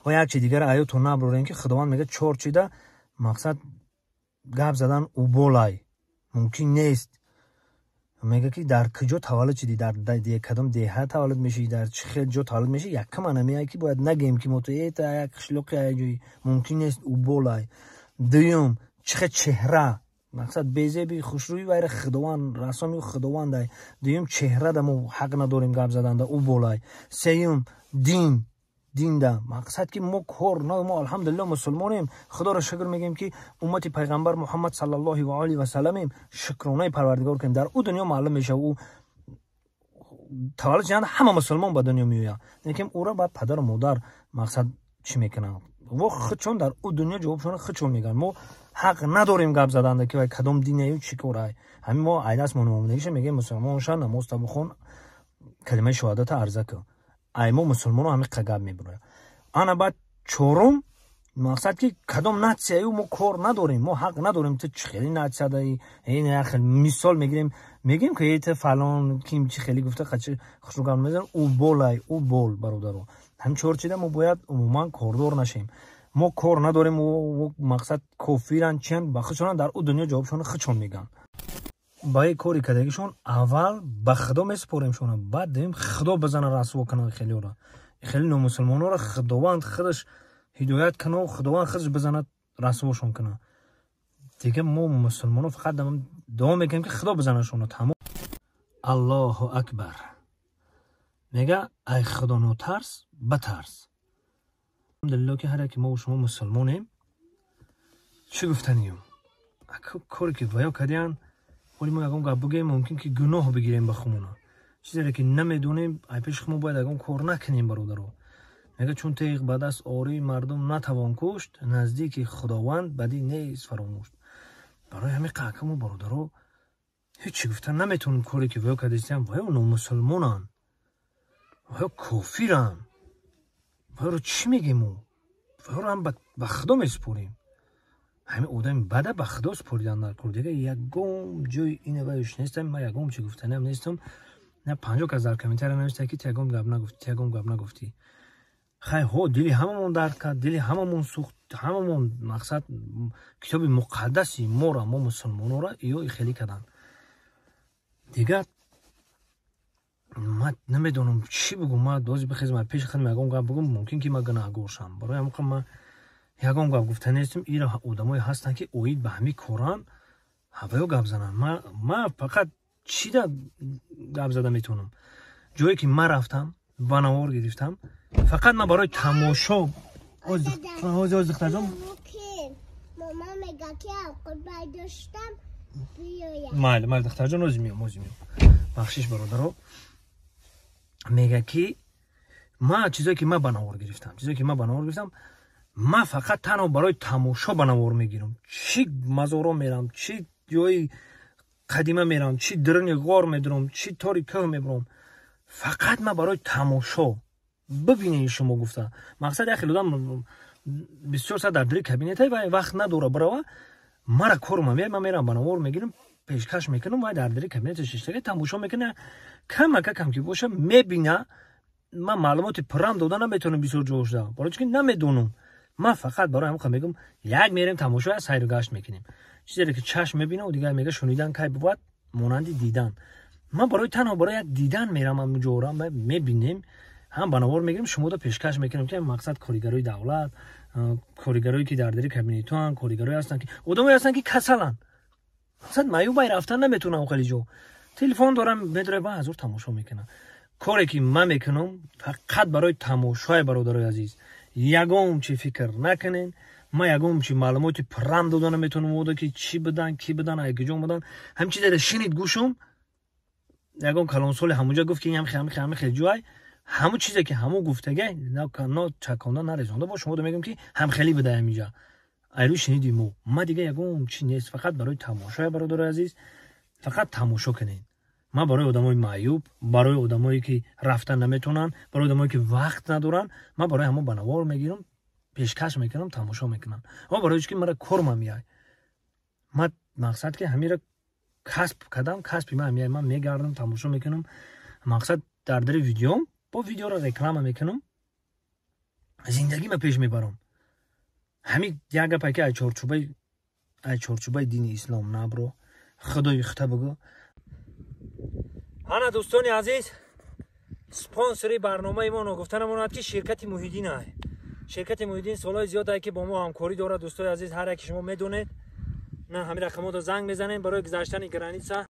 Ва як чи дигар аётон наброрем, ки Худованд мегӯяд, чор чида мақсад гап задан уболай, мумкин нест. Мегӯяд, ки дар куҷо таваллуд шудӣ, дар кадом деҳа таваллуд мешавӣ, дар чӣ хел ҷо таваллуд мешавӣ. Якам анамеяй, ки бояд нагӯем, ки мо ту это як қишлоқи ҷои, мумкин нест, уболай. Дуюм, чӣ хел чеҳра, мақсад безеби, хушрӯӣ, вайра Худованд расоми Худовандай. Дуюм, чеҳрада мо ҳақ надорем гап заданда, уболай. Сеюм, дин, динда мақсад ки мо кор на, мо алҳамдулилло мусулмонем, Худоро шукр мегӯем, ки уммати пайғамбар Муҳаммад саллаллоҳу ва алайҳи васалламем. Шукронаи Парвардигор кунем. Дар ӯ дунё маълум мешава, ӯ таваллуд шуданда ҳама мусулмон ба дунё меояд, лекин ӯро баъд падару модар мақсад чӣ мекунанд, во худшон дар ӯ дунё ҷавобшонро худшон мегӯянд. Мо ҳақ надорем гап заданда, ки вай кадом динею чӣ корай. Ҳамин мо айдастмон омадагиша мегӯем: мусулмон ша, намозта бихон, калимаи шоҳадата арза кун. Ай мо мусулмоно ҳамин қа гап мебурояд. Ана баъд чорум, мақсад ки кадом нация ю мо кор надорем, мо ҳақ надорем, ту чӣ хели нация даи. Хел мисол мегирем, мегӯем, ки ту фалон ким чӣ хели гуфта қачи хушрӯ гап мезанам, ӯ болай, ӯ бол. Бародаро, ҳамин чор чида мо бояд умуман кордор нашем. Мо кор надорем, мақсад кофиран, чиян, ба худшонан дар ӯ дунё ҷавобшонро худшон мегӯянд. Ба ин кори кардагишон аввал ба Худо месупоремшона, баъд дуюм Худо бизана расво кунад хелиёра, хеле номусулмононро Худованд худаш ҳидоят кунад, Худованд худаш бизанад, расвошон кунад. Дига мо мусулмоно фақат дуо мекунем, ки Худо бизанашона, тамом. Аллоҳу акбар. Мега: ай Худо нотарс, батарс. Алҳамдулилло, ки ҳар яке мо шумо мусулмонем. Чӣ гуфтаниюм, коре ки ваё кардиян, вале мо ягон гап бигӯем, мумкин ки гуноҳ бигирем ба хумона. Чизере ки намедонем, ай пеши хумо бояд ягон кор накунем, бародаро. Мега: чун теғ ба даст орӣ, мардум натавон кушт, наздики Худованд бадӣ нест фаромӯшт. Барои ҳамин қаъкамо, бародаро, ҳеҷ чӣ гуфтан наметавонем. Коре ки ваё кардистиям, ваё номусулмонанд, ваё кофиранд, ваёро чӣ мегем мо? Ваёро ҳам ба Худо месупорем. Ҳамин одами бада ба Худо супоридан дар кор. Дига ягон ҷои ина ваюш нестам, ман ягон чӣ гуфтаниам нестам. На 50 кас дар комментария нависта, ки ту ягон гап нагуфтӣ, ту ягон гап нагуфтӣ. Хай, ҳо, дили ҳамамон дард кард, дили ҳамамон сӯхт, ҳамамон. Мақсад, китоби муқаддаси мора, мо мусулмонора ё хелӣ карданд. Дигар ман намедонам чӣ бигӯм. Ман дози бихезм, пеши худам ягон гап бигӯм, мумкин ки ман гунаҳгор шам. Барои ҳамин ман ягон гап гуфта нестам. Ира одамое ҳастанд, ки оид ба ҳамин коран, ҳаваё гап зананд. Ман фақат чида гап зада метавонам? Ҷое ки ман рафтам, ба навор гирифтам, фақат ман барои тамошо. Ҳози, духтарҷон. Мама мега, ки доштам. Майли, майли, духтарҷон, ози миём, ози миём. Бахшиш, бародаро. Мега, ки ман чизое ки ман ба навор гирифтам, чизое ки ман ба навор гирифтам, ман фақат танҳо барои тамошо ба навор мегирам. Чӣ мазоро мерам, чӣ ҷои қадима мерам, чӣ даруни ғор медурам, чӣ тори кӯҳ мебурам, фақат ман барои тамошо бибинед шумо гуфта. Мақсад, як хел одам бисёр саат дар дили кабинетай, вай вақт надора барава. Мара корма меяд, ман мерам, ба навор мегирам, пешкаш мекунам. Вай дар дили кабинета шиштага тамошо мекуна, камака кам ки боша мебина. Ман маълумоти пуррам дода наметавонам бисёр ҷо шуда, барои чӣ ки намедонам. Ман фақат барои ҳамин мегӯм: як мерем, тамошо, сайру гашт мекунем, чизере ки чашм мебина. Дигар мега: шунидан кай бувад монанди дидан? Ман барои танҳо барои як дидан мерам, ҳамҷора мебинем, ҳам ба навор мегирем, шумода пешкаш мекунем, ки мақсад коригарои давлат, коригарое ки дар дари кабинетоанд, коригарое ҳастанд, ки одамое ҳастанд, ки касаланд, мақсад маъюбай, рафтан наметавонам хеле ҷо, телефон дорам, медора, ба ҳазур тамошо мекунам. Коре ки ман мекунам, фақат барои тамошои. Бародарои азиз, ягон чи фикр накунен, ман ягон чи маълумоти пуррам дода наметавонам ода, ки чӣ будан, кӣ будан, ай куҷо будан. Ҳамин чизе шинид гӯшум, ягон калонсоли ҳамунҷа гуфт, ки ҳами хел ҷой, ҳамун чизе ки ҳамун гуфтага, но чаконда нарезонда, бо шумо мегӯям, ки ҳамхелӣ буда ҳаминҷа, айрӯи шуниди мо. Ма дига ягон чи нест, фақат барои тамошоя. Бародарои азиз, фақат тамошо кунед. Ман барои одамои маъюб, барои одамое ки рафтан наметавонанд, барои одамое ки вақт надоранд, ман барои ҳамон ба навор мегирам, пешкаш мекунам, тамошо мекунам. Ва барои ки мара кормам меяй, ман мақсад ки ҳамира касб кардам, касби ман меяй, ман мегардам, тамошо мекунам. Мақсад, дар дари видеом бо видеоро реклама мекунам. Зиндагима пеш мебарам. Ҳамин як гапе ки ай чорчӯбаи дини ислом набро, худои хута бугӯ. Ана, дӯстони азиз, спонсори барномаи мо ногуфта намонад, ки ширкати Муҳиддин ай. Ширкати Муҳиддин солҳои зиёд ай, ки бо мо ҳамкорӣ дорад. Дӯстои азиз, ҳар яке шумо медонед, на ҳамин рақамотро занг мезанем барои гузаштани граница.